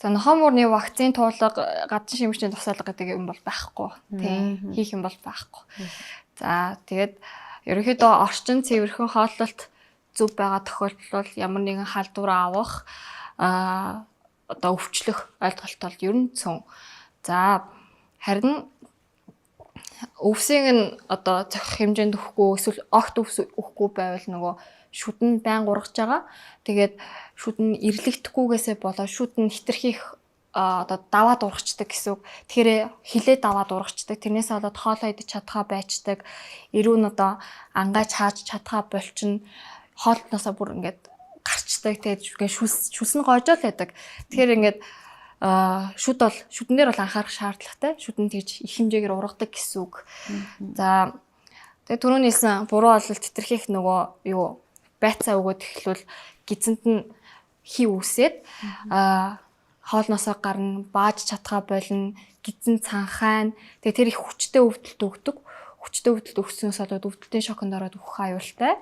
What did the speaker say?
За, нохой муурны вакцин, туулга, гадсан шимэгчний тусаалга гэдэг юм бол байхгүй. Тийм, хийх юм бол байхгүй. За, тэгээд ерөнхийдөө орчин цэвэрхэн, хооллолт зөв байгаа тохиолдолд бол ямар нэгэн халдвар авах, одоо өвчлөх ойлголт бол ер нь цөөн. За, харин өвсийг нь одоо зохих хэмжээнд өгөхгүй эсвэл огт өвс өгөхгүй байвал нөгөө шүд нь байн гургаж байгаа. Тэгээд шүд нь эрлэгдэхгүйгээсээ болоод шүд нь хэтэрхий их одоо даваад ургацдаг гэсэн үг. Тэгэхээр хилээ даваад ургацдаг. Тэрнээс болоод хоолоо идэж чадхаа байчдаг. Эрүү нь одоо ангааж хааж чадхаа болчихно. Хоолтноосоо бүр ингээд гарчдаг. Тэгээд ингээд шүлс шүлс нь гоожоо л байдаг. Тэгэхээр ингээд шүд бол шүдэн дээр бол анхаарах шаардлагатай. Шүдэн тэгж их хэмжээгээр ургадаг гэсэн үг. За, тэгээд түрүүний хэлсэн буруу ололт, хэтэрхий их нөгөө юу байцаа өгөөд эхлвэл гидсэнд нь хий үүсээд хоолноосоо гарна, бааж чадхаа болно, гидсэн цанхайн. Тэгээ тэр их хүчтэй өвдөлт өгдөг. Хүчтэй өвдөлт өгснөөс болоод өвдөлтийн шоконд ороод үхэх аюултай.